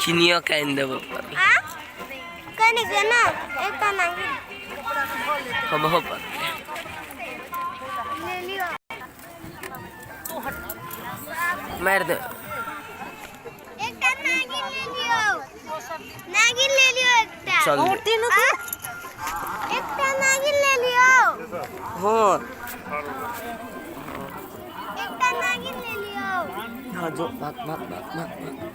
किनियो के आनि देबो पड़लै। कनिक ना एकटा नागिन हमहो पड़लै। ले लियो। मारि दे। एकटा नागिन ले लियो, नागिन ले लियो एकटा। चल। आ? एकटा नागिन ले लियो। हाँ। एकटा नागिन ले लियो। हाँ, जो भाग भाग भाग भाग भाग।